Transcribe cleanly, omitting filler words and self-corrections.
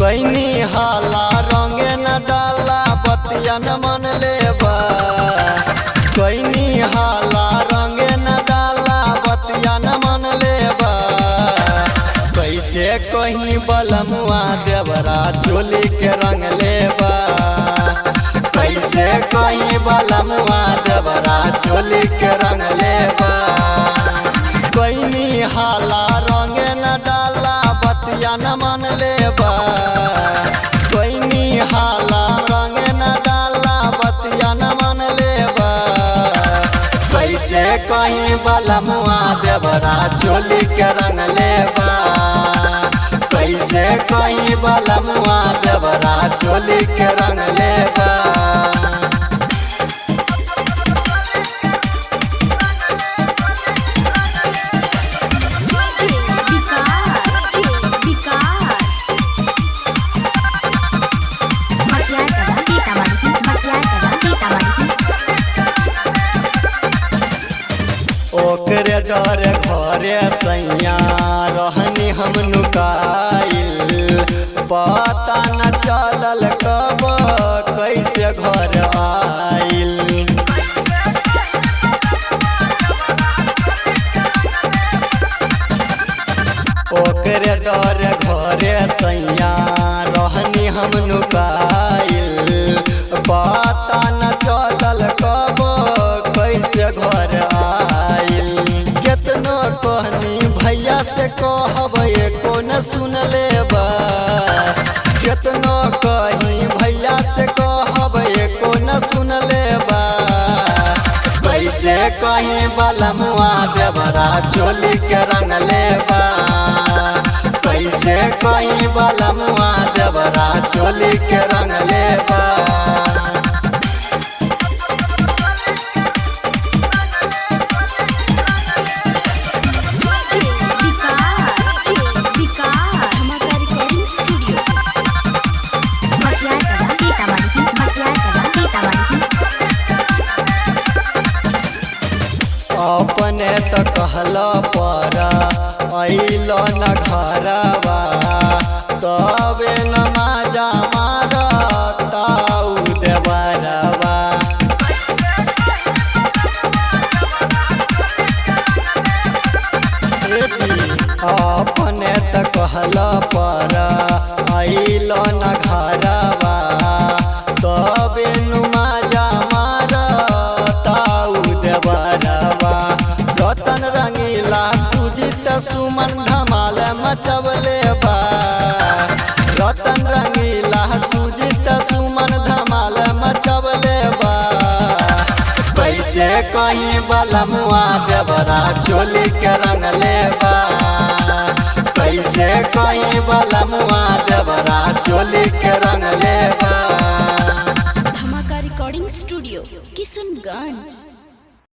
कैनी हाला रंगे न डाला बतिया न मन लेबा। कैनी हाला रंगे न डाला बतिया न मन लेबा। कैसे कहीं बलमुआ देवरा चोली के रंग लेबा। कैसे कहीं बलमुआ देवरा चोली के रंग लेबा। कैनी हाला रंगे न डाला बतिया न मन लेबा। कैनी हाला रंगे न डाला बतिया न मन लेबा। कैसे कहीं बलमुआ देवरा चोली के रंग लेबा। कैसे कहीं बलमुआ देवरा चोली के रंग लेबा। DJ Vikas, DJ Vikas. Matiyarkada Sitamarhi, Matiyarkada Sitamarhi. ओकरे डर घरे सैया रहनी हम नुकाइल। पता न चलल कब कैसे घर आइल। ओकरे डर घरे सैया रहनी हम नुकाइल। पता न चलल कब कैसे घर आइल। केतनो कहनी भैया से कहब एको न सुन लेबा। केतनो कही भैया से कहब एको न सुन लेबा। कैसे कहीं बलमुआ देवरा चोली के रंग लेबा। कैसे कहीं बलमुआ देवरा चोली के रंग लेबा। DJ Vikas, DJ Vikas. Dhamaka recording studio. Matiyarkada Sitamarhi, Matiyarkada Sitamarhi. अपने त कहल पर अइल न घरवा। तबे न माजा मार ताऊ देवरवा। अपने त कहल पर अइल न घरवा। तबे नु माजा मार ताऊ देवरवा। रतन रंगीला सुजित सुमन धमाल मचवले बा। रतन रंगीला सुजित सुमन धमाल मचवले बा। कैसे कहीं बलमुआ देवरा चोली के रंग लेबा। कैसे कहीं बलमुआ देवरा चोली के रंग लेबा। धमाका रिकॉर्डिंग स्टूडियो किशनगंज।